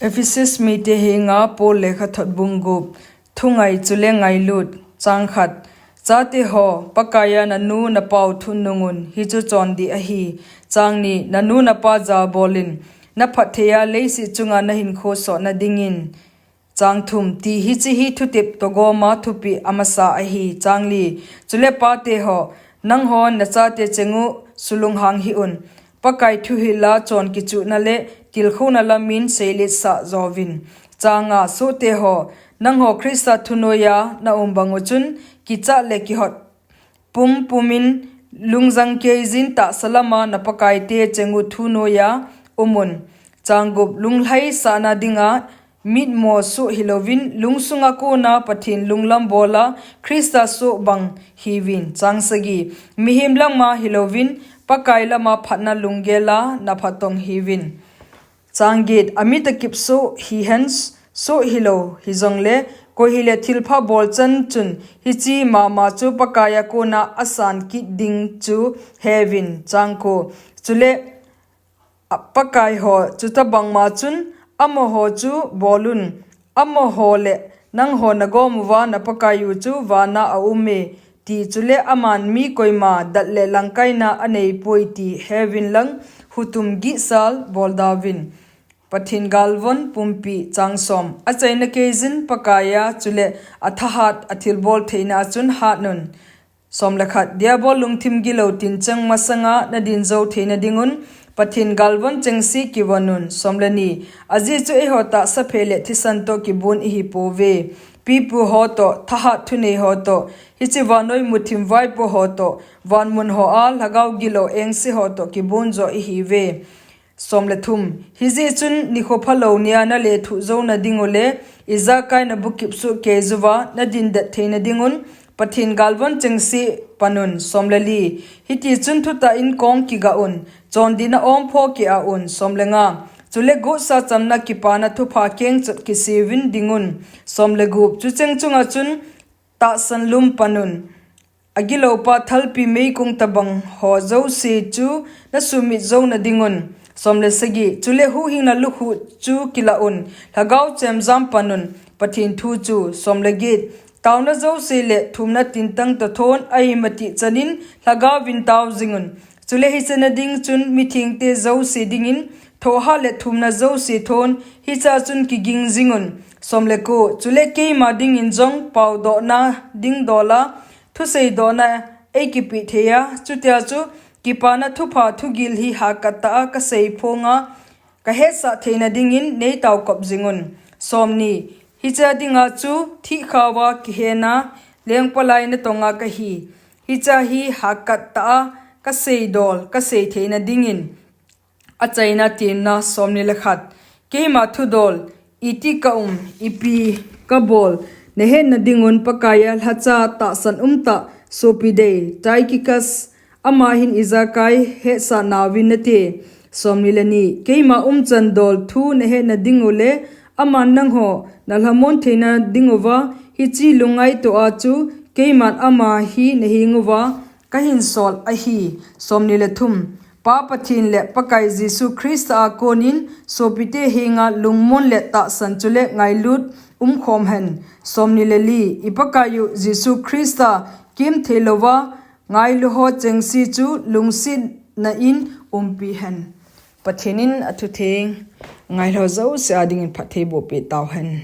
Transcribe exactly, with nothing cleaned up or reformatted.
Ephesus mite henga Paul lekhathot bung gup. Thungai chule ngailut. Chang khat. Chate ho, Pakaiya nanu napau thunungun, hichu chondih ahi. Chang ni. Nanu napa jabolin, naphattheiya leiset chunga nahinkho sotna dingin. Chang thum. Ti hiche hi thutep togoma thupeh amasa ahi. Chang li. Chule pate ho, nanghon nachate chengu sulunghang hih un. Pakai thuhila chon kichuhna le tilkhouna lamin seiletsah jovin. Chang nga. Sohte ho, nangho Christa thunoiya naum bangu chun, kichat le kihot pumpumin, lungjang keijin tahsa lama napakaite chengu thunoiya umun. Chang gup. Lunglhaisahna dinga mitmo soh hilouvin, lungsunga kona Pathen lunglam bola Christa soh bang hiuvin. Chang sagi. Mihem lama hilouvin, Pakai lama phatna lunggela naphatong hiuvin. Chang get. Amitakip soh hihen, soh hilou hijongle, koi hile thilpha bolchan chun hiche mama chu Pakaiya kona asan kit ding chu heuvin. Chang ko. Chule, a, Pakai ho chutobangma chun, amaho chu bolun, amaho le nangho nagomuva napakaiyu chu vana aume, ti chule aman mi koima dat le langkaina aneipoi ti heuvin lang, hutum gihsal boldauvin. Pathen galvon pumpi. Chang som. Achaina keijin Pakaiya chule athahat athilbol theina a chun hatnun. Som le khat. Diabol lungthim gilou tinchang masanga nadin jou theina dingun, Pathen galvon chengse kivonun. Som le ni. Ajeh chu eiho tahsa phei le thisan toh kibon ihipouve. Pipu ho toh, thahat thunei ho toh, hiche vannoi muthim vaipo ho toh, vanmun hoa lhagao gilou engse ho toh kibon jo ihiuve. Som le thum. Hijeh chun nikho phalou nia nalethuh jouna dingule, ijakai nabukip soh keijuva nadindet theina dingun, Pathen galvon chengse panun. Som le li. Hitichun thutah in kong kigah un, chondihna ompho kei-a un. Som le nga. Chule gotsa chamna kipana thupha kengchot kiseuvin dingun. Som le gup. Chucheng chunga chun tahsan lum panun. Agiloupa thalpi meikong tobang ho jouse chu nasumit jouna dingun. Som le sagi. Chule huhhingna lukhuh chu kilah un, lhagao chemjam panun, Pathen thu chu. Som le get. Taona jouse le thumna tintang toh thon a-im atih chanin lhagaovin tao jingun. Chule hichena ding chun mithengte jouse dingin thohhat le thumna jouse thon hichea chun kiging jingun. Som le ko. Chule keima dingin jong paodohna dingdola thuseidohna eikipeh theiya, chutia chu kipana thupha thugil hi hahkat tah a kaseiphonga, kahetsah theina dingin neitaokop jingun. Som ni. Hichea dinga chu thihkhaova kihena lengpalai natonga kahi. Hichea hi hahkat tah a kaseidol kasei theina dingin. Achaina temna. Som ni le khat. Keima thudol, iti kaum, ipi kabol, nahetna dingun Pakaiya lhacha tahsan umtah sopi dei Tychicus, ama hin ijakai hetsah nauvin nate. Som ni le ni. Keima umchan dol thu nahetna dingule, aman nangho nalhamon theina dinguva hiche lungngaitoa chu keiman ama hi nahenguva kahinsol ahi. Som ni le thum. Pa Pathen le Pakai Jesu Christa a konin sopite henga lungmon le tahsan chule ngailut umkhom hen. Som ni le li. I Pakaiyu Jesu Christa kimtheilouva ngailuho chengse chu lungsetna in umpi hen. Pathen in athutheng ngailho jouse a dingin phatthei bohpeh tauhen.